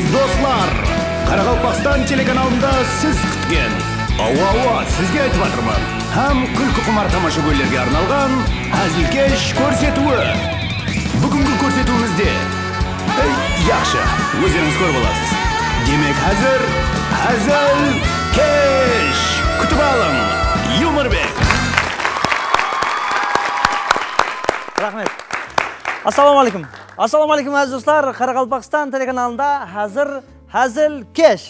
Do'stlar, Qoraqalpog'iston telekanalida siz kutgan, ова-ова, sizga aytib o'tirman. Ham kulki qumar tomoshabinlarga arnalgan hazilkesh ko'rsatuvi. Bugungi ko'rsatuvimizda yaxshi, o'zingiz ko'rib olasiz. Demak, hozir hazil kesh kutib oling. Yumurbek. Rahmat. Assalomu alaykum. Assalomu alaykum aziz do'stlar. Qoraqalpog'iston telekanalida hozir hazil kesh.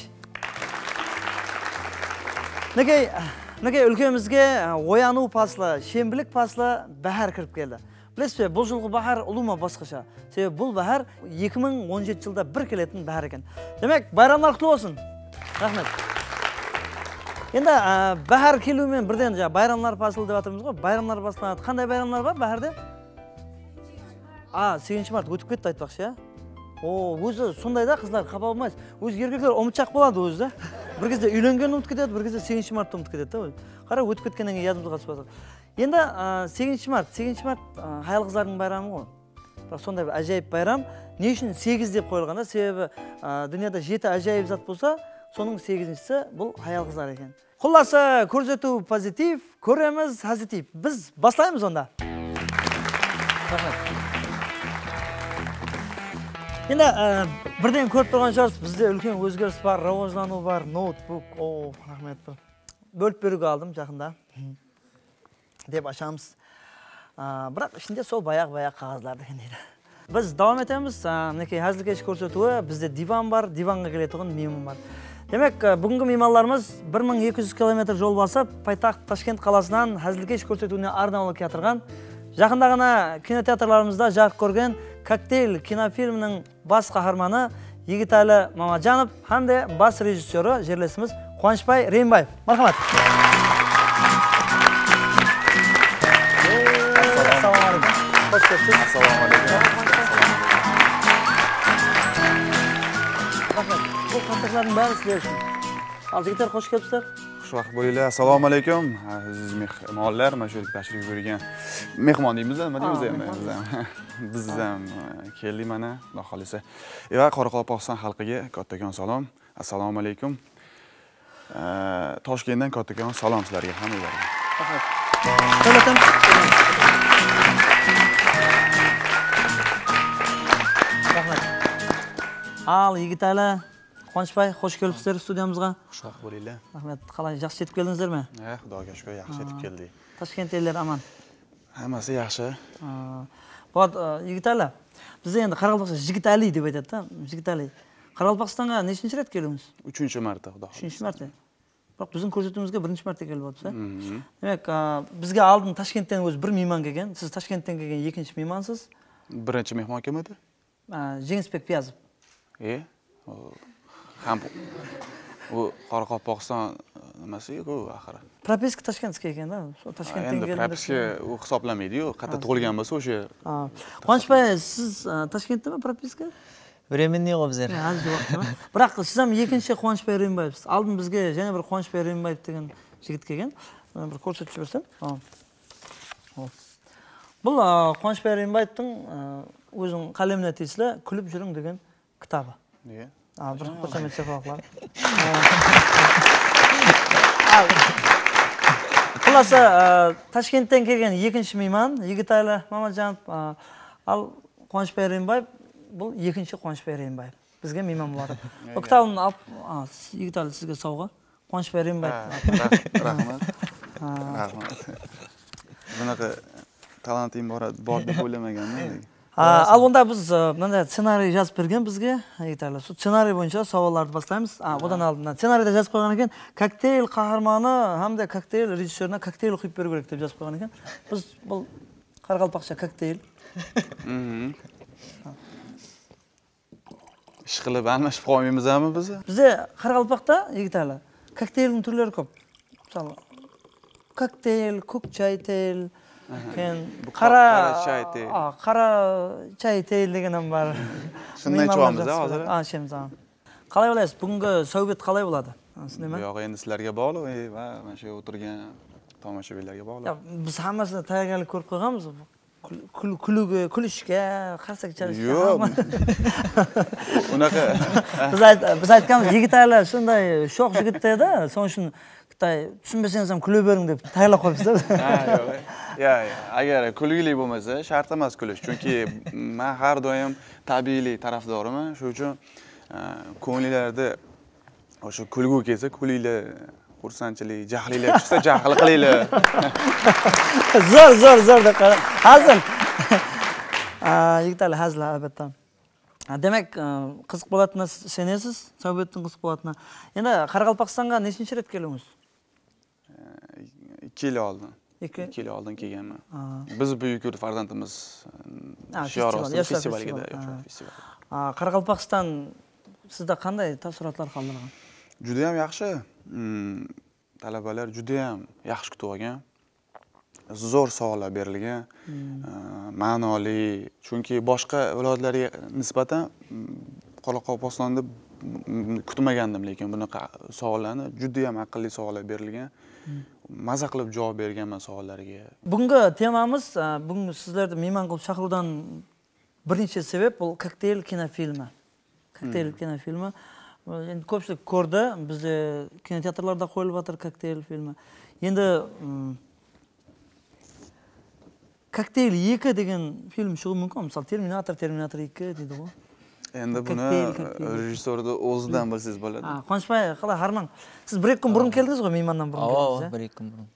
Мінекей өлкемізге ояну паслы, шенбілік паслы бәһар кіріп келді. Білесіз бе, бұл жылғы бәһар ұлыма басқаша. Себебі бұл бәһар 2017 жылда бір келетін бәһар екен. Демек, байрамдар құтты болсын. Рахмет. Енді бәһар келуімен бірден байрамдар паслы деп жатырмыз ғой. Байрамдар басталады. Қандай байрамдар бар бәһарде? 8 март өтіп кетті айтпақшы, иә? О, өзі сондай да қыздар, қапа болмайсыз. Өзі еркектер ұмытшақ болады өзі да. Бір кезде үйленгенін ұмытып кетеді, бір кезде 8 мартты ұмытып кетеді да. Қара, өтіп кеткеннен кейін ядымызға түсіп жатыр. Енді 8 март, 8 март хаял-қыздардың байрамы ғой. Бірақ сондай бір әжайып байрам. Не үшін 8 деп қойылған да? Себебі дүнияда 7 әжайып зат болса, соның 8-шісі бұл хаял-қыздар екен. Құласы, көрсету позитив, көреміз позитив. Біз бастаймыз онда. Рахмет. Енді бірден көріп тұрған шығарсыз, бізде үлкен өзгеріс бар, рауаждану бар, ноутбук, о, рахмет. Бөліп беруге алдым жақында. Деп ашамыз. Бірақ ішінде сол баяғы-баяғы қағаздар деген дейді. Біз давам етеміз. Мінекей әзілкеш көрсетуі, бізде диван бар, диванға келетұғын мейман бар. Демек, бүгінгі меймандарымыз 1200 километр жол басып, пайтақ Ташкент қаласынан әзілкеш көрсетуіне арнаулы келатырған, жақында ғана кинотеатрларымызда жарық көрген «Коктейль» кинофильмінің бас қаһарманы Йигитали Мамаджанов һәм де бас режиссері жерлесіміз Қуанышбай Рейімбаев. Мархамат. Ассаламу алейкум. Қош келіпсіз. Ассаламу алейкум. Рахмет. Бұл қантақлардың бәрі сіздер үшін. Ал жігіттер, қош келіпсіздер. Xushvaqt bo'linglar. Assalomu alaykum. Aziz mehmonlar, mana shu yerga tashrif buyurgan mehmon deymiz, nima deymiz endi? Biz ham keldik mana, Xudo xolisa. Va Qoraqalpog'iston xalqiga kattakon salom. Assalomu alaykum. Toshkentdan kattakon salom sizlarga hammalarga. Rahmat. Rahmat. Ал Йигитали, Қуанышбай, қош келіпсіздер студиямызға. Xushvaqt bo'linglar. Рахмет. Қалай, жақсы жетіп келдіңіздер ме? Xudoga shukr, yaxshi yetib keldik. Ташкент елдері аман. Hammasi yaxshi. Болады, Йигитали, бізде енді Қарақалпақша Жігітәли деп айтады да, Жігітәли. Қарақалпақстанға нешінші рет келдіңіз? 3-ші мәрте, Құда қаласа. 3-ші мәрте. Бірақ біздің көрсетуімізге 1-ші мәрте келіп отырсыз, ә? Демек, бізге алдын Ташкенттен өзі бір мейман келген. Сіз Ташкенттен келген екінші меймансыз. Бірінші мейман кім еді? Жеңісбек Пиязов. Ham u Qoraqalpog'iston nimasi-ku axiri. Propiska Toshkentga ekan da. Shu Toshkentdan kelgan. Endi propiska u hisoblanmaydi-yu, qayerda tug'ilgan bo'lsa o'sha. Қуанышбай, сіз Toshkentdami propiska? Временный ғой біздер. Аз уақыт. Бірақ сіз ham екінші Қуанышбай Рейімбаевсыз. Алдын бізге және бір Қуанышбай Рейімбаев деген жігіт келген. Бір көрсетіп жіберсем. Бұл Қуанышбай Рейімбаевтың өзінің қалеміне тиесілі «Күліп жүрің» деген кітабы. Неге? Bir қошемет шапалақлар. Құласы, Ташкенттен келген екінші мейман Йигитали Мамаджанов, ал Қуанышбай Рейімбаев, бұл екінші Қуанышбай Рейімбаев. Бізге мейман болады. Бұл кітабын алып, Йигитали, сізге сауға. Қуанышбай Рейімбаев. Рахмат. Рахмат. Bunaqa talanting bor deb o'ylamaganman. Ал онда біз мынандай сценарий жазып берген бізге, Йигитали. Сол сценарий бойынша сауалдарды бастаймыз. Одан алдын сценарийде жазып қойған екен, коктейль қаһарманы һәм де коктейль режиссеріне коктейль құйып беру керек деп жазып қойған екен. Біз бұл қарақалпақша коктейль. Іш қылып алмашып қоймаймыз біз? Бізде қарақалпақта, Йигитали, коктейльдің түрлері көп. Мысалы, коктейль, көк чай тейл, қара чай тейл деген бар. Шынын айтып hozir. Ішеміз. Қалай ойлайсыз, бүгінгі сәубет қалай болады? Bu yog'i endi sizlarga bog'liq va mana shu o'tirgan tomoshabinlarga bog'liq. Biz hammasini tayyorgarlik ko'rib qo'yganmiz. Күлуге, күлishga, qarsak chalishga. Yo'q. Unaqa. Biz aytganmiz, yigitali shunday sho'x yigitda, so'ng shuni tushunmasangiz ham kulavering deb tayyorlab qo'yibsiz. Ha, yo'q. Ya, agar kulgili bo'lmasa, shart emas kulish. Chunki men har doim tabiiylik tarafdoriman. Shuning uchun ko'ngillarda o'sha kulgu kelsa, kulinglar, xursandchilik, jahlinglar chiqsa, jahl qilinglar. Zo'r, zo'r, zo'r deb qara. Hazil. Yigitali hazil albatta. Demak, qiziq bo'ladini ishonasiz, suhbatning qiziq bo'ladini. Endi Qoraqalpog'istonga nechinchi ret keldingiz? 2 yil oldin. 2 yil oldin kelganman. Biz buyuk yurt farzandimiz shior ostida festivalga, yoshlar festivali. Qoraqalpog'iston sizda qanday taassurotlar qoldirgan? Juda ham yaxshi. Talabalar juda ham yaxshi kutib olgan. Zo'r savollar berilgan, ma'noli. Chunki boshqa viloyatlarga nisbatan Qoraqalpog'istonda kutmagandim, lekin bunaqa savollarni juda ham aqlli savollar berilgan. Maza qilib javob berganman savollarga. Bugungi temamiz, bugun sizlarni mehmon qilib chaqiruvdan birinchi sabab bu Kokteyl kinofilmi. Kokteyl kinofilmi. Endi ko'pchilik ko'rdi, bizda kinoteatrlarda qo'yilib жатыр Kokteyl filmi. Endi Kokteyl 2 degan film chiqishi mumkin, misol Terminator, Terminator 2 deydi ғой. Endi buni rejissyorni o'zidan bilsangiz bo'ladi. Quvonchboy, qalay harmang. Siz 1-2 kun burun keldingiz ғой, mehmondan burun keldingiz, a? 1-2 kun burun.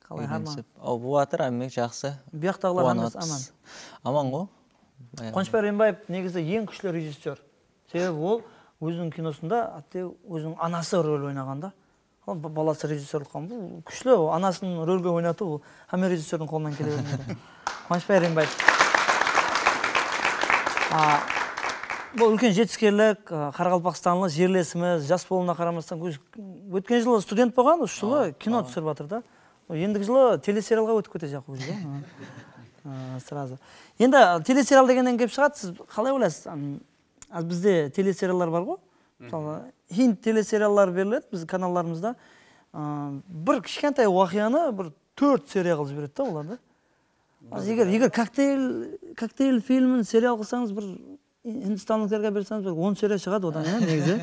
Qalay harmang. Ау, bo'latir, hamma yaxshi. Bu yoqdagilar hammasi aman. Aman ғой. Quvonchboy Rayimbayev негізі ең күшті режиссер. Себебі ол өзінің киносында әтте өзінің анасы рөл ойнағанда, ол баласы режиссерлік қылған. Бұл күшті, ол анасын рөлге ойнату ол hamma режиссердің қолынан келе бермейді. Қуанышбай Райымбаев. Бұл үлкен жетіскерлік, қарақалпақстанлы жерлесіміз, жас болуына қарамастан өткен жылы студент болған, осы жылы кино түсіріп жатыр да. Ендігі жылы телесериалға өтіп кетеді уже. Сразу. Енді телесериал дегеннен келіп шығады, сіз қалай ойлайсыз? Бізде телесериалдар бар ғой. Мысалы, хинд телесериалдар беріледі біз каналдарымызда. Бір кішкентай уақияны бір 4 серия қылып жібереді да олар да. Егер коктейль фильмін сериал қылсаңыз, бір hindistonliklarga bersangiz bir 10 серия шығады одан, иә, негізі.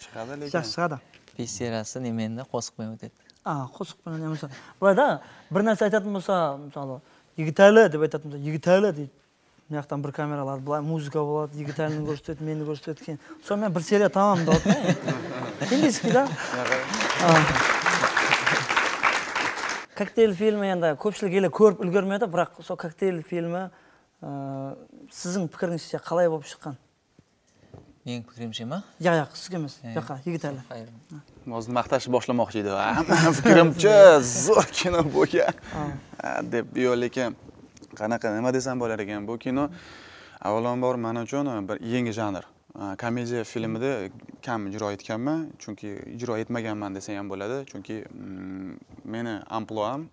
Шығады lekin. Жақсы шығады. 5 сериясы немен де қосықпен өтеді. Қосықпен, болмаса. Былай да, бір нәрсе айтатын болса, мысалы, Yigitali деп айтатын болса, Yigitali дейді. Мына жақтан бір камера алады, былай музыка болады, Yigitалini көрсетеді, мені көрсетеді екен. Сонымен бір серия тамам деп отыр. Индийский да? Коктейль фильмі енді көпшілік елі көріп үлгермеді, бірақ сол коктейль фильмі сіздің пікіріңізше қалай болып шыққан? Менің пікірімше ма? Жоқ, сізге емес, жаққа, Yigitali. O'zini maqtashni boshlamoqchi edi. Fikrimcha zo'r kino bo'lgan deb, yo'q, lekin qanaqa nima desam bo'lar ekan, bu kino avvalambor men uchun bir yangi janr. Komediya filmida kam ijro etganman, chunki ijro etmaganman desam ham bo'ladi, chunki meni ampluam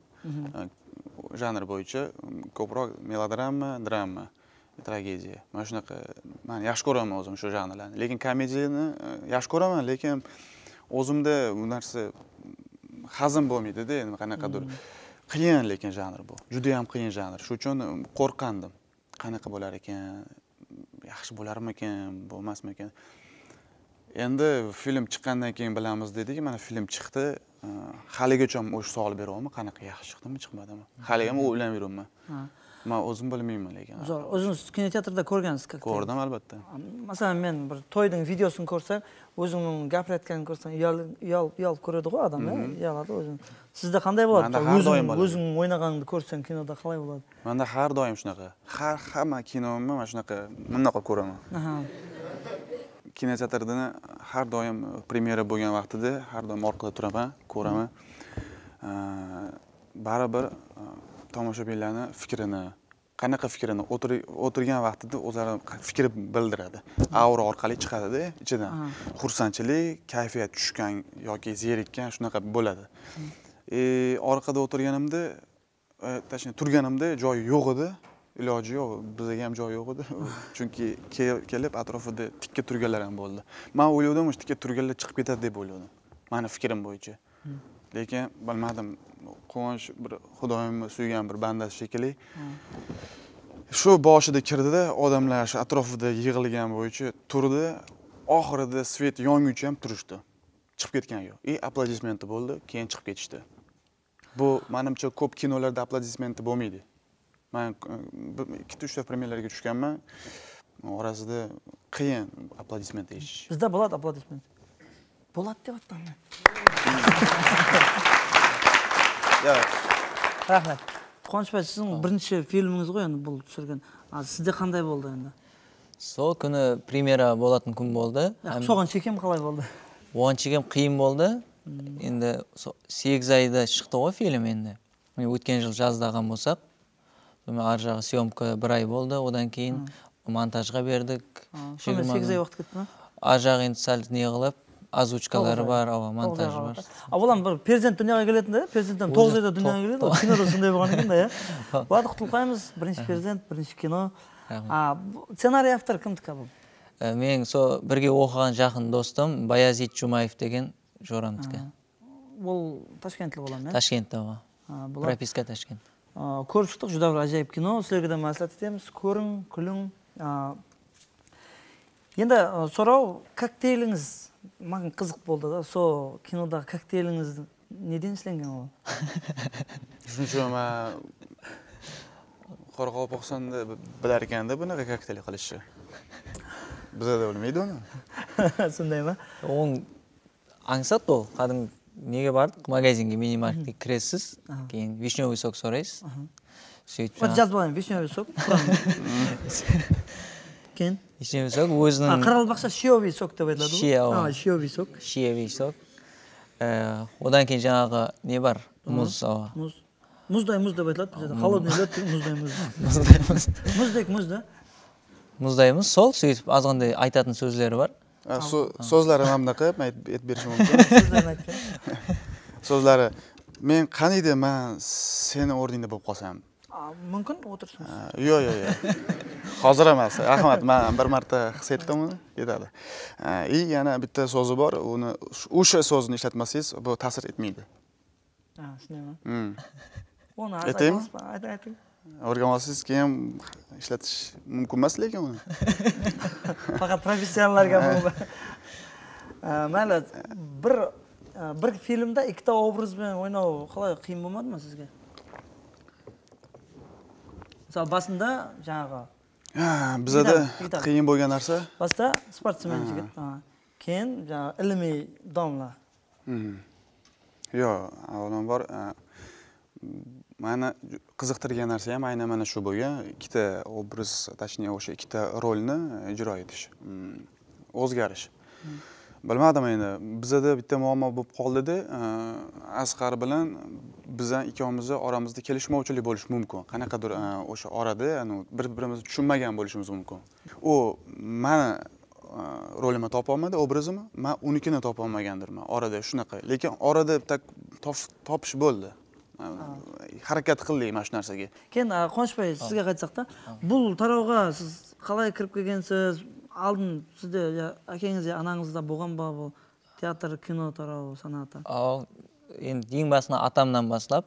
janr bo'yicha ko'proq melodrama, drama, tragediya. Mana shunaqa, men yaxshi ko'raman o'zim shu janrlarni. Lekin komediyani yaxshi ko'raman, lekin o'zimda bu narsa hazm bo'lmaydi-da, qanaqadir qiyin lekin janr bu. Juda ham qiyin janr. Shu uchun qo'rqandim. Qanaqa bo'lar ekan, yaxshi bo'larmikan, bo'lmasmikan. Endi film chiqqandan keyin bilamiz dedik, mana film chiqdi. Haligacha o'sha savol beryapman, qanaqa yaxshi chiqdimi, chiqmadimi? Hali ham o'ylanib yuribman. Men o'zim bilmayman lekin. Zo'r, o'zingiz kinoteatrda ko'rgansiz kokteyl? Ko'rdim albatta. Masalan, men bir to'yning videosini ko'rsam, o'zimning gapirayotganini ko'rsam, uyalib ko'radi ғой adam, uyaladi o'zini. Sizda qanday bo'ladi? O'zing o'ynaganingni ko'rsang kinoda qalay bo'ladi? Menda har doim shunaqa. Har hamma kinomni mana shunaqa bundaqa ko'raman. Kinoteatrda har doim premyera bo'lgan vaqtida har doim orqada turaman, ko'raman. Baribir tomoshabinlarning fikrini, qanaqa fikrini o'tirgan vaqtida o'zlari fikr bildiradi. Aura orqali chiqadi-da ichidan. Xursandchilik, kayfiyat tushgan yoki zerikkan shunaqa bo'ladi. Orqada o'tirganimda, turganimda joy yo'q edi. Iloji yo'q, bizga ham joy yo'q edi. Chunki kelib atrofida tikka turganlar ham bo'ldi. Men o'yladim, o'sha tikka turganlar chiqib ketadi deb o'yladim. Meni fikrim bo'yicha. Lekin bilmadim, Quvonch bir Xudoyimni suygan bir bandasi shekilli. Shu boshida kirdida, odamlar shu atrofida yig'ilgan bo'yicha turdi. Oxirida svet yonguncha ham turishdi. Chiqib ketgan yo'q. И aplodismenti bo'ldi, keyin chiqib ketishdi. Bu menimcha ko'p kinolarda aplodismenti bo'lmaydi. Men 2-3 ta premyeralarga tushganman. Orasida qiyin aplodisment eshitish. Bizda bo'ladi aplodisment. Bo'ladi deyapman. Rahmat. Quvonchbay, sizning birinchi filmingiz ғой енді бұл түсірген. Sizde qanday bo'ldi endi? Сол күні премьера болатын күн болды. Соған шекем қалай болды? Оған шекем қиын болды. Енді 8 айда шықты ғой фильм енді. Өткен жыл жаздаған болсақ, ар жағы съемка 1 ай болды, одан кейін монтажға бердік. Сонымен 8 ай уақыт кетті ме? Ар жағы енді сәл не қылып, озвучкалары бар, ава, монтажы бар. А одан бір перзент дүнияға келетін да, перзенттен 9 айда дүнияға келеді, кинода сондай болған екен да, иә. Болады, құттықтаймыз, бірінші перзент, бірінші кино. Сценарий авторы кімдікі бұл? Менің сол бірге оқыған жақын достым Баязит Жумаев деген жорамдікі. Ол Ташкентлі бола ма? Ташкентте, ова. Прописка Ташкент. Көріп шықтық, жүдә бір ажайып кино. Сіздерге де мәслихат етеміз. Көрің, күлің. Енді сұрау, коктейліңіз маған қызық болды да, сол кинодағы коктейліңіз неден істелінген ол? Shuncha men Qoraqalpog'istonda bilar ekanda bunaqa kokteyl qilishni. Bizda bilmaydi uni. Сондай ма? Оның аңсат ол. Кәдімгі неге бардық? Магазинге, мини-маркетке кіресіз, кейін вишневый сок сұрайсыз. Сөйтіп Вот жазып алайын, вишневый сок. Кейін? Вишневый сок өзінің Қарақалпақша шиовый сок деп айтылады ғой. Шиовый сок. Шиовый сок. Одан кейін жаңағы не бар? Мұз, ава. Мұз. Мұздай мұз деп айтылады бізде. Холодный лед, мұздай мұз. Мұздай мұз. Мұздек мұз да. Мұздай мұз, сол сөйтіп азғандай айтатын сөздері бар. So'zlari mana bunaqa, men aytib berishim mumkin. So'zlarini aytib bering. So'zlari, men qaniydi men seni o'rningda bo'lib qolsam. Mumkin o'tirsin. Yo'q, yo'q, yo'q. Hozir emas. Rahmat, men bir marta his etdim uni, yetadi. И yana bitta so'zi bor, uni o'sha so'zni ishlatmasangiz, bu ta'sir etmaydi. Shundaymi? Uni Aytaymi? Ayting. O'rganib olsangiz keyin ishlatish mumkin emas lekin uni. Faqat professionallarga bu. Mayli, bir filmda ikkita obraz bilan o'ynov qalay qiyin bo'lmadimi sizga? Misol basında жаңағы Bizada qiyin bo'lgan narsa Баста sportsmen yigit, keyin жаңағы ilmiy domla. Yo'q, avvalambor meni qiziqtirgan narsa ham aynan mana shu bo'lgan. Ikkita obraz, точнее o'sha ikkita rolni ijro etish, o'zgarish. Bilmadim endi, bizada bitta muammo bo'lib qoldi-da, Asqar bilan bizdan ikkovimizni oramizda kelishmovchilik bo'lishi mumkin. Qanaqadir o'sha orada bir-birimizni tushunmagan bo'lishimiz mumkin. U meni rolimni topa olmadi, obrazimni, men unikini topa olmagandirman. Orada shunaqa. Lekin orada topish bo'ldi. Harakat qildik mana shu narsaga. Keyin Quvonchbay, sizga qaytsak-da, bu tarovga siz qalay kirib kelgansiz? Алдын сізде я әкеңіз я анаңызда болған ба бұл театр, кино тарауы санаты? Ал енді ең басына атамнан бастап,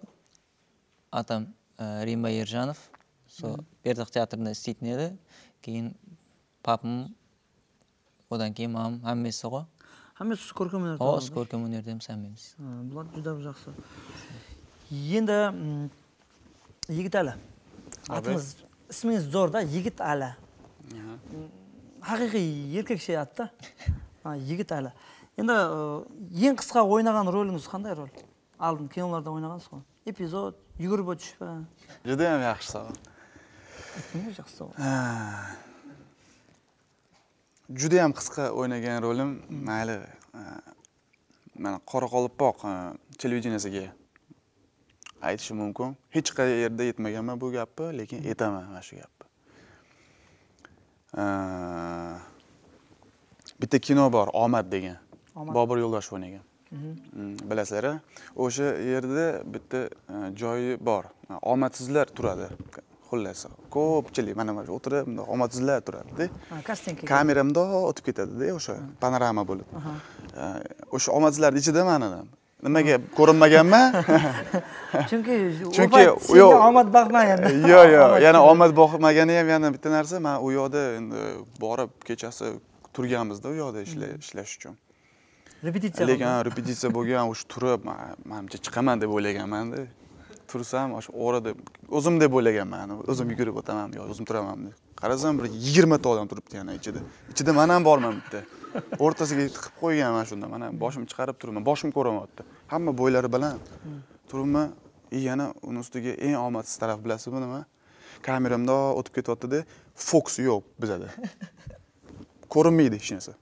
атам Римбай Ержанов, сол Бердақ театрында істейтін еді. Кейін папам, одан кейін мамам, әммесі ғой. Әммесі көркем өнерде? О, көркем өнердеміз әммеміз. Бұлар жүдә жақсы. Енді Yigitali, атыңыз, ismingiz zo'r da, Yigitali. Haqiqiy erkakcha at-da. Yigitali. Endi eng qisqa o'ynagan roliңiz qanday rol? Oldin kinolarda o'ynagansiz ғой. Epizod, yugurib o'tish pa? Juda ham yaxshi savol. Nima yaxshi savol? Juda ham qisqa o'ynagan rolim, mayli, mana Qoraqalpoq televideniyasiga aytishim mumkin. Hech qayerda yetmaganman bu gapni, lekin aytaman mana shu gapni. Bitta kino bor, Omad degan. Bobur Yo'ldoshev o'ynagan. Bilasizlar, o'sha yerda bitta joyi bor. Omadsizlar turadi. Xullas, ko'pchilik mana shu o'tirib, bundoq omadsizlar turadi-da. Kamera bundoq o'tib ketadi-da, o'sha panorama bo'lib. O'sha omadsizlarning ichida men edim. Nimaga ko'rinmaganman? Chunki yo'q, omad boqmagan. Yo'q, yo'q, yana omad boqmagani ham yana bitta narsa, men u yoqda endi borib kechasi turganmizda u yoqda ishlash uchun. Repetitsiya. Lekin repetitsiya bo'lgan, o'sha turib, menimcha chiqaman deb o'ylaganman-da. Tursam, o'sha orada o'zim deb o'ylaganman, o'zim yugurib o'taman, yo o'zim turaman deb. Qarasam bir 20 ta odam turibdi yana ichida. Ichida men ham borman bitta. O'rtasiga tiqib qo'yganman shunda. Mana boshim chiqarib turibman, boshim ko'rinyapti. Hamma bo'ylari bilan turibman. Yana uni ustiga eng omadsiz taraf bilasizmi nima? Kameramda o'tib ketyapti-da, fokus yo'q bizada. Ko'rinmaydi hech narsa.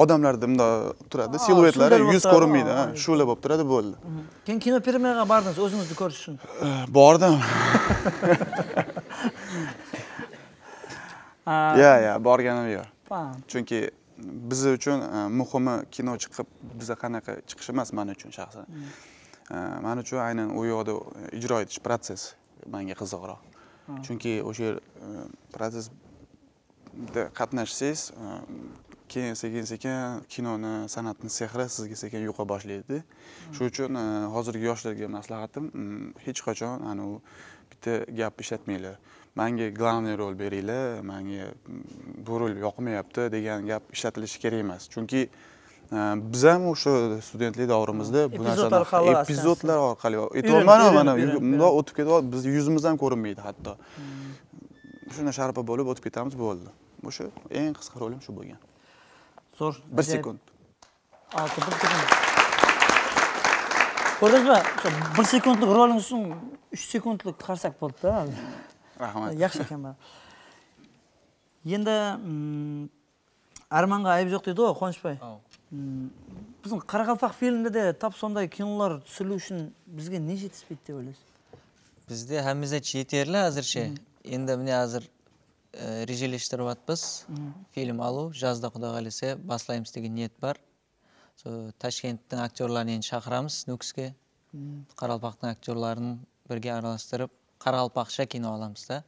Odamlarda bunday turadi, siluetlari, yuz ko'rinmaydi, ha, shu'la bo'lib turadi, bo'ldi. Keyin kino premyeraga bordingiz o'zingizni ko'rish uchun? Bordim. Ya, ya, borganim yo'q. Chunki biz uchun muhimi kino chiqib, biza qanaqa chiqish emas men uchun shaxsan. Men uchun aynan u yoqda ijro etish protsess menga qiziqroq. Chunki o'sha protsessda qatnashsangiz, keyin sekin-sekin kinoni, san'atni sehri sizga sekin yuqa boshlaydi. Shu uchun hozirgi yoshlarga maslahatim, hech qachon ana u bitta gap ishlatmanglar. Menga главный rol beringlar, menga bu rol yoqmayapti degan gap ishlatilishi kerak emas. Chunki biz ham o'sha studentlik davrimizda bu narsani epizodlar orqali aytyapman, mana bundoq o'tib ketyapti, biz yuzimiz ham ko'rinmaydi hatto. Shunda sharpa bo'lib o'tib ketamiz, bo'ldi. O'sha eng qisqa rolim shu bo'lgan. Zo'r. 1 sekund. 1 sekund. Ko'rdingizmi? 1 sekundlik rolingiz uchun 3 sekundlik qarsak bo'ldi-da. Rahmat. Yaxshi ekan. Endi armonga ayb yo'q deydi ғой, Қуанышбай. Біздің Қарақалпақ фильмде де тап сондай кинолар түсірілу үшін бізге не жетіспейді деп ойлайсыз? Бізде һәммәсе жетерлі әзірше. Енді міне әзір режелештіріп фильм алу, жазда Құдай қаласа баслаймыз деген ниет бар. Со Ташкенттің актерларын енді шақырамыз Нүкіске. Қарақалпақтың актерларын бірге араластырып, қарақалпақша кино аламыз да.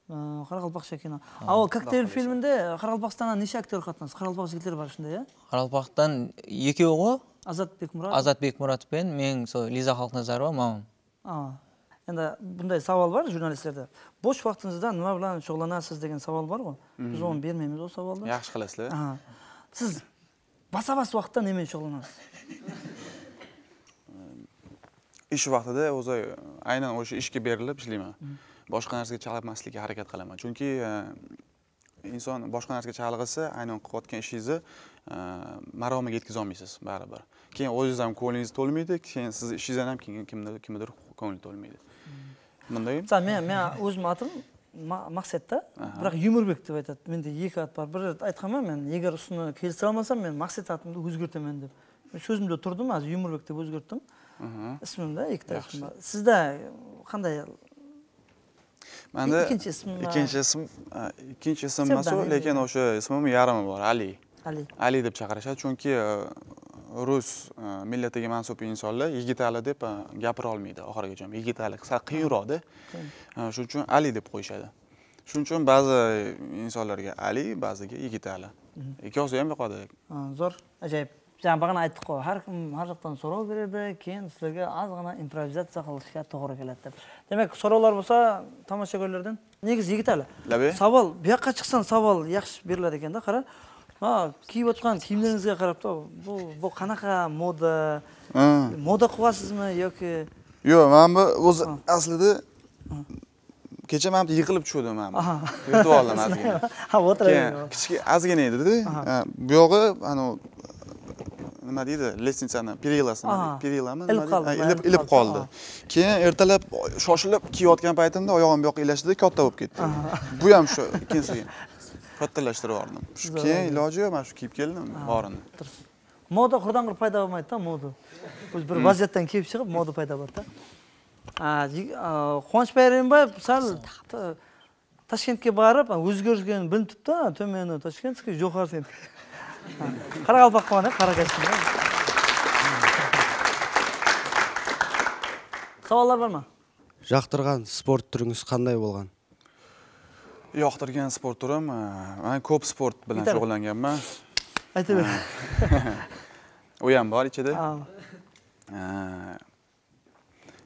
Қарақалпақша кино. А ол коктейль фильмінде Қарақалпақстаннан неше актер қатынасты? Қарақалпақ жігіттер бар ішінде, иә? Қарақалпақтан екеуі ғой. Азат Бекмұратов. Азат Бекмұратов пен мен сол Лиза Халқназарова мамам. Енді бұндай сауал бар журналистерде. Бош уақытыңызда nima bilan shug'ullanasiz деген сауал бар ғой. Біз оны бермейміз ол сауалды. Yaxshi qilasizlar. Сіз баса-бас уақытта немен шұғылданасыз? Ish vaqtida o'zi aynan o'sha ishga berilib ishlayman. Boshqa narsaga chalg'itmaslikka harakat qilaman. Chunki inson boshqa narsaga chalg'isa, aynan qilayotgan ishingizni maromiga yetkaza olmaysiz baribir. Keyin o'zingiz ham ko'nglingiz to'lmaydi, keyin siz ishingizdan ham keyin kimnidir ko'ngli to'lmaydi. Bunday. Mesela men o'zim atım Maqsetda, biroq Yumurbek deb aytadi. Menda ikki at bor. Bir aytganman men, agar ustini kelishira olmasam men Maqset atımni o'zgartaman deb. Men so'zimda turdim, hozir Yumurbek deb o'zgartdim. Ismimda ikkita ism bor. Sizda qanday? Menda ikkinchi ism emas, lekin o'sha ismim yarmi bor, Ali. Ali. Ali deb chaqirishadi, chunki rus millatiga mansub insonlar Yigitali deb gapira olmaydi oxirigacha. Yigitali sal qiyinroqda. Shuning uchun Ali deb qo'yishadi. Shuning uchun ba'zi insonlarga Ali, ba'ziga Yigitali. Ikkovsi ham yoqadi. Zo'r, ajoyib. Жаңа бағана айттық қой, әркім әр жақтан сұрау береді, кейін сіздерге аз ғана импровизация қылышқа тоғры келеді деп. Демек, сұраулар болса, тамашагөйлерден. Негізі Yigitali. Сауал, бұяққа шықсаң сауал яқшы беріледі екен да, қара. Киіп отқан киімдеріңізге қарап та, бұл қанақа мода, мода қуасыз ма, yoki? Yo'q, men bu o'zi aslida kecha men yiqilib tushdim men. Yutib oldim ozgina. Ha, o'tirib. Kichik ozgina edi-da. Bu yog'i ana nima deydi, lestnitsani, perilasini, perilami, ilib qoldi. Keyin ertalab shoshilib kiyayotgan paytimda oyog'im bu yoqqa ilashdi, katta bo'lib ketdi. Bu ham shu ikkinchisiga kattalashtirib yubordim. Shu keyin iloji yo'q, men shu kiyib keldim borini. Moda qurdan-qur paydo bo'lmaydi-da, moda. O'zi bir vaziyatdan kelib chiqib moda paydo bo'ladi-da. Quvonchbay Rayimbayev sal Toshkentga borib, o'zgarishgan bilinib turibdi, tumani Toshkentskiy, jo'qarsi. Qaraqalpoq qoni, Qaraqalpaq. Savollar bormi? Yoqtirgan sport turingiz qanday bo'lgan? Yoqtirgan sport turim, men ko'p sport bilan shug'ullanganman. Aytaver. U ham bor ichida.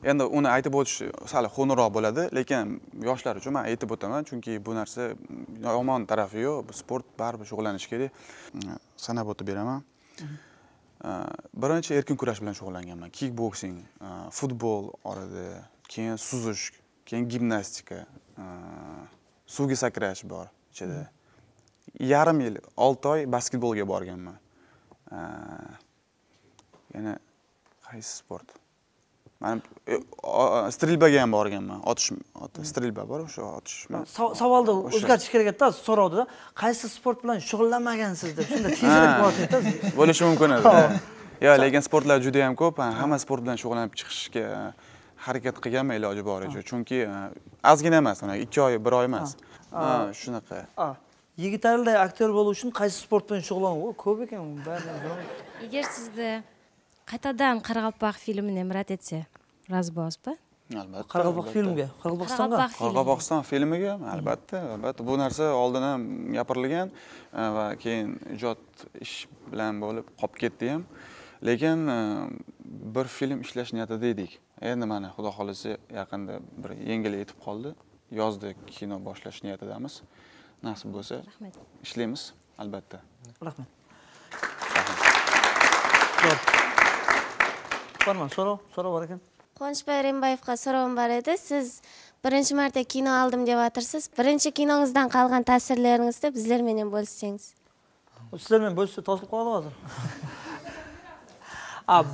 Endi uni aytib o'tish sal xunukroq bo'ladi, lekin yoshlar uchun men aytib o'taman, chunki bu narsa yomon tarafi yo'q, bu sport baribir shug'ullanish kerak. Sanab o'tib beraman. Birinchi erkin kurash bilan shug'ullanganman. Kickboxing, futbol orada, keyin suzish, keyin gimnastika, suvga sakrash bor ichida. Yarim yil, 6 oy basketbolga borganman. Yana qaysi sport? Men strelbaga ham borganman. Otish, strelba bor, o'sha otish. Savolni o'zgartirish kerak edi-da, so'rovdi-da. Qaysi sport bilan shug'ullanmagansiz deb shunda tezroq bordi-da. Bo'lishi mumkin edi. Yo'q, lekin sportlar juda ham ko'p. Hamma sport bilan shug'ullanib chiqishga harakat qilganman iloji boricha. Chunki ozgina emas, mana 2 oy, 1 oy emas. Shunaqa. Yigitaliday aktyor bo'lish uchun qaysi sport bilan shug'ullanish? Ko'p ekan, barini bilaman. Agar sizni qaytadan Qoraqalpoq filmini murad etsa, rozi bo'lasiz ba? Albatta. Qoraqalpoq filmiga, Qoraqalpog'istonga. Qoraqalpog'iston filmiga albatta, albatta. Bu narsa oldin ham gapirilgan va keyin ijod ish bilan bo'lib qolib ketdi ham. Lekin bir film ishlash niyatida edik. Endi mana Xudo xolisa yaqinda bir yengil yetib qoldi. Yozda kino boshlash niyatidamiz. Nasib bo'lsa ishlaymiz albatta. Rahmat. Bormi, so'rov bor ekan. Quvonchboy Rembayevga so'rovim bor edi. Siz birinchi marta kino oldim deyapsiz. Birinchi kinongizdan qolgan ta'sirlaringizni bizlar bilan bo'lishsangiz. Sizlar bilan bo'lishsa tosilib qoladi hozir.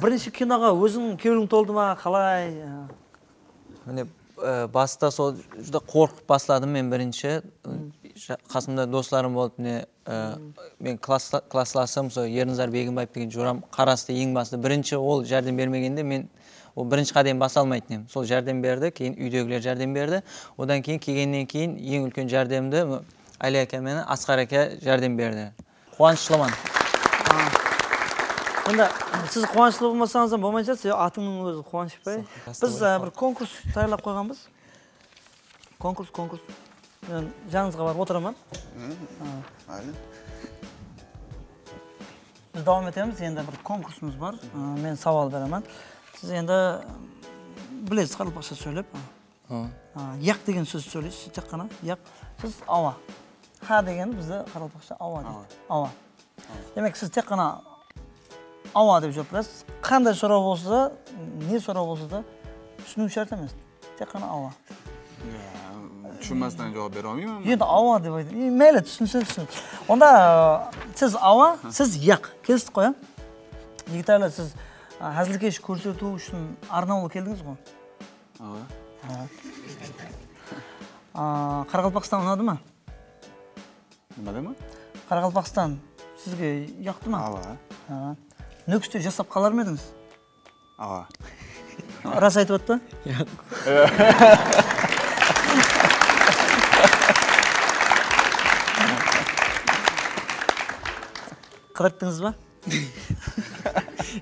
Birinchi kinoga o'zing kevling to'ldimi, qalay? Meni баста сол juda qo'rqib boshladim men birinchi. Qasımda do'stlarim bo'lib, men klasslasim сол Ерназар Бегімбаев деген жорам қарасты ең басты. Бірінші ол жәрдем бермегенде мен ол бірінші қадам баса алмайтын едім. Сол жәрдем берді, кейін үйдегілер жәрдем берді. Одан кейін келгеннен кейін ең үлкен жәрдемді Али әке мен Асқар әке жәрдем берді. Қуаныштымын. Енді сіз қуанышты болмасаңыз да болмай жатса, атыңның өзі Қуанышбай. Біз бір конкурс даярлап қойғанбыз. Конкурс. Мен жаныңызға барып отырамын. Біз давам етеміз. Енді бір конкурсымыз бар. Мен сауал беремін. Сіз енді білесіз қарақалпақша сөйлеп. Яқ деген сөз сөйлейсіз, тек қана яқ. Сіз ауа. Ха деген бізде қарақалпақша ауа дейді. Ауа. Демек сіз тек қана ауа деп жауап бересіз. Қандай сұрау болса да, не сұрау болса да түсіну шарт емес. Тек қана ауа. Tushunmasdan javob bera olmayman. Endi ауа деп айтты. Mayli, tushunsa tushun. Onda siz ауа, siz yaq. Kelishdik qo'ya. Yigitali, siz hazilkesh ko'rsatuv uchun arnavli keldingiz ғой? Ava. Qoraqalpog'iston unadimi? Nima dema? Qoraqalpog'iston sizga yoqdimi? Ava. Nukusda jasab qolarmidingiz? Ava. Rost aytyapti? Yo'q. Qidirdingiz ba?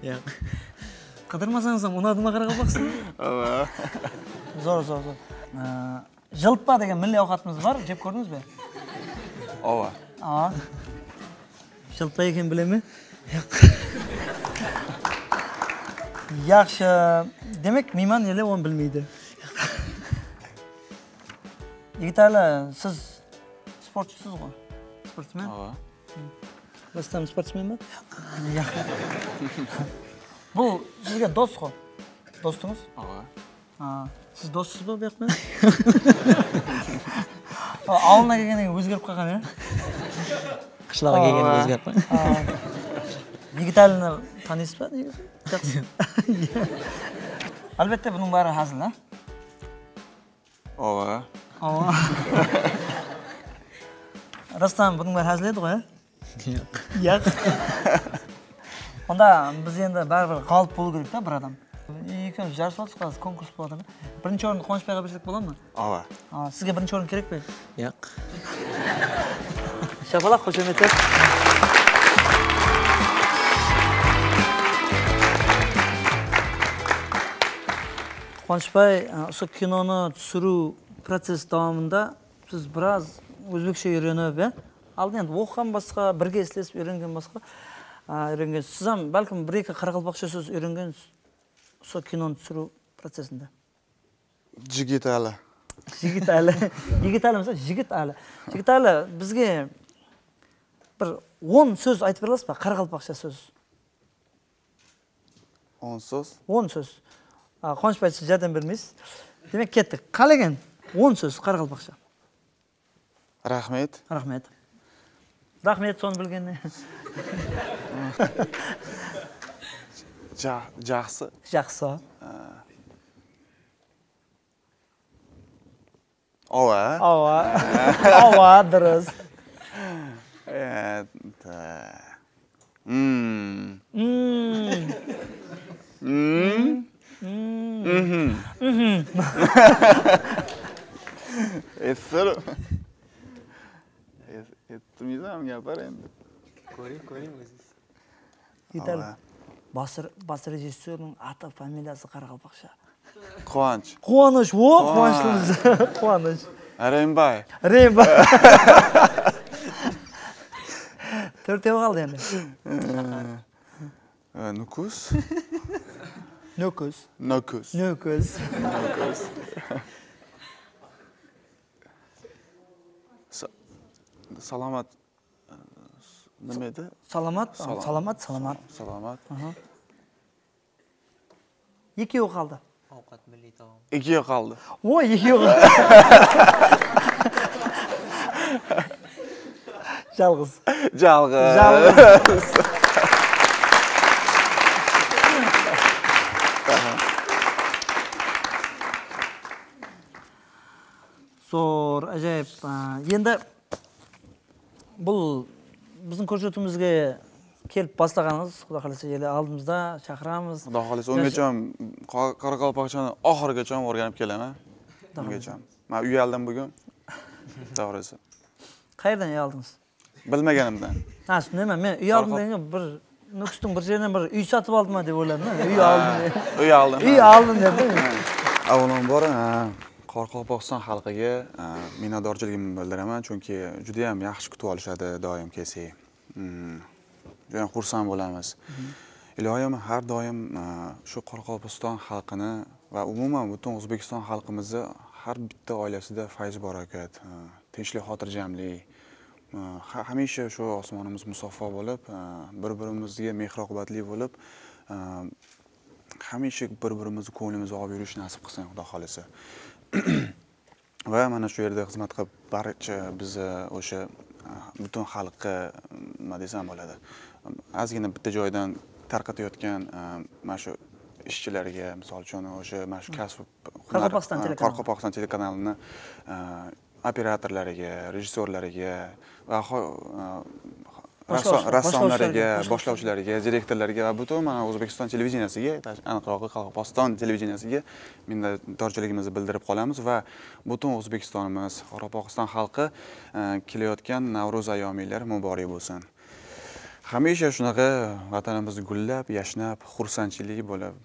Yo'q. Qidirmasangiz ham unadimi Qoraqalpog'iston? Ava. Zo'r, zo'r, zo'r. Jilpa degan milliy ovqatimiz bor, jeb ko'rdingizmi? Ava. Ava. Jilpa ekan bilaman. Yo'q. Yaxshi. Demak, miyman ele uni bilmaydi. Yigitali, siz sportchisiz ғой? Sportsmen? Ava. Rustam sportsmenmi? Yo'q. Bu sizga do'st ғой? Do'stingiz? Ava. Siz do'stsizmi bu yoqda? Ovulga kelgandan keyin o'zgarib qolgan, ya? Qishloqqa kelganda o'zgarib qolgan. Yigitalini taniysizmi negisi? Yaxshi. Albatta buning bari hazil, ha? Ava. Ava. Rostdan buning bari hazil edi ғой, ha? Yo'q. Yo'q. Onda biz endi baribir g'olib bo'lish kerak-da bir odam. Ikimiz жарысып жатырмыз қазір, конкурс болады. Бірінші орынды Қуанышбайға берсек бола ма? Ава. Сізге бірінші орын керек пе? Yo'q. Шапалақ, қошеметтер. Қуанышбай, осы киноны түсіру процесі давамында сіз біраз өзбекше үйреніп, иә? Алдын енді оқыған басқа, бірге істесіп үйренген басқа, үйренген. Сіз һәм бәлкім бір-екі қарақалпақша сөз үйренгенсіз. Сол киноны түсіру процесінде. Жігіт әлі. Жігіт әлі. Жігіт әлі мысалы, жігіт әлі. Жігіт әлі бізге бір 10 сөз айтып бере аласыз ба? Қарақалпақша сөз. 10 сөз? 10 сөз. Қуанышбай, сіз жәрдем бермейсіз. Демек, кеттік. Қалеген 10 сөз қарақалпақша. Рахмет. Рахмет. Рахмет, соны білгеніне. Жақсы. Жақсы. Ова. Ова. Ова, дұрыс. Еттімейді, gapir endi. Ko'ring, ko'ring o'zingiz. Yetadi. Бас режиссерінің аты, фамилиясы қарақалпақша. Қуаныш. Қуаныш, о, қуаныштымыз. Қуаныш. Реймбай. Реймбай. Төртеу қалды енді. Нүкүс. Нүкүс. Нүкүс. Нүкүс. Нүкүс. Саламат. Nima edi? Саламат, саламат, саламат. Саламат. Екеуі қалды. Ауқат милли таом. Екеуі қалды. Ой, екеуі қалды. Жалғыз. Жалғыз. Жалғыз. Зор, әжайып. Енді бұл біздің көрсетуімізге келіп бастағаныңыз, Құда қаласа, елі алдымызда шақырамыз. Құда қаласа, ungacha qoraqalpoqchani oxirigacha o'rganib kelaman. Ungacha. Men uyaldim bugun. To'g'risi. Qayerdan uyaldingiz? Bilmaganimdan. Ha, shundaymi? Men uyaldim degan bir Nukusning bir yeridan bir uy sotib oldim deb o'yladim. Uy oldim. Uy oldim. Uy oldim dedim. Avvalambor Qoraqalpog'iston xalqiga minnatdorchiligimni bildiraman, chunki juda ham yaxshi kutib olishadi doim kelsak. Juda ham xursand bo'lamiz. Iloyim har doim shu Qoraqalpog'iston xalqini va umuman butun O'zbekiston xalqimizni har bitta oilasida fayz barakat, tinchlik, xotirjamlik, hamisha shu osmonimiz musaffo bo'lib, bir-birimizga mehr-oqibatli bo'lib, hamisha bir-birimizni ko'nglimizni olib yurish nasib qilsin, Xudo xolisa. Va mana shu yerda xizmat qilib barcha bizni o'sha butun xalqqa nima desam bo'ladi, ozgina bitta joydan tarqatayotgan mana shu ishchilarga, misol uchun o'sha mana shu kasb Qoraqalpog'iston telekanalini operatorlariga, rejissyorlariga va rassomlariga, boshlovchilariga, direktorlarga va butun mana O'zbekiston televideniyasiga, aniqrog'i Qoraqalpog'iston televideniyasiga minnatdorchiligimizni bildirib qolamiz va butun O'zbekistonimiz, Qoraqalpog'iston xalqi kelayotgan Navro'z ayyomilari muborak bo'lsin. Hamisha shunaqa vatanimiz gullab, yashnab, xursandchilik bo'lib,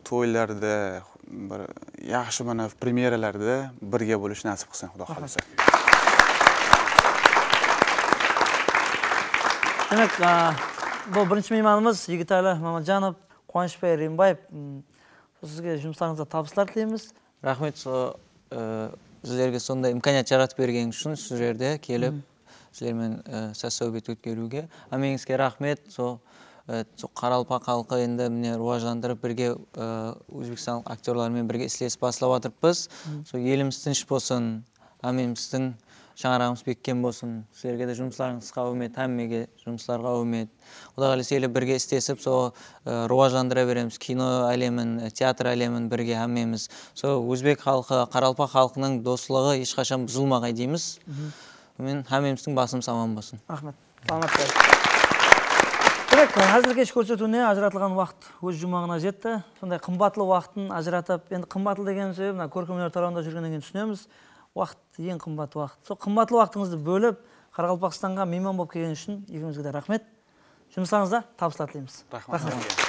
to'ylarda, bir yaxshi mana premyeralarda birga bo'lish nasib qilsin, Xudo xolasa. Demak, bu birinchi mehmonimiz Yigitali Mamajanov, Quvonchbay Rimbayev. Sizga жұмыстарыңызда табыстар тілейміз. Рахмет, сіздерге сондай имканият жаратып бергеніңіз үшін, сіз жерде келіп, сіздермен сәт-сәубет өткеруге. Әмеңізге рахмет. Сол қаралпақ халқы енді міне рауажландырып бірге өзбекстандық актерлармен бірге істесіп бастап жатырмыз. Сол еліміз тыныш болсын, әмеміздің шаңырағымыз беккен болсын. Сіздерге де жұмыстарыңызға үміт, әммеге жұмыстарға үміт. Құдай қаласа елі бірге істесіп, сол рауажландыра береміз кино әлемін, театр әлемін бірге әммеміз. Сол өзбек халқы, қаралпақ халқының достығы ешқашан бұзылмағай дейміз. Мен әмеміздің басымыз аман болсын. Рахмет. Саламат болыңыз. Демек, әзірге кеш көрсетуіне ажыратылған уақыт өз жұмағына жетті. Сондай қымбатлы уақытын ажыратып, енді қымбатлы деген себебі мына көркемөнер тарауында жүргеннен кейін түсінеміз. Уақыт ең қымбат уақыт. Сол қымбатлы уақытыңызды бөліп, Қарақалпақстанға мейман болып келген үшін екеуіңізге де рахмет. Жұмыстарыңызда табыстар тілейміз. Рахмет.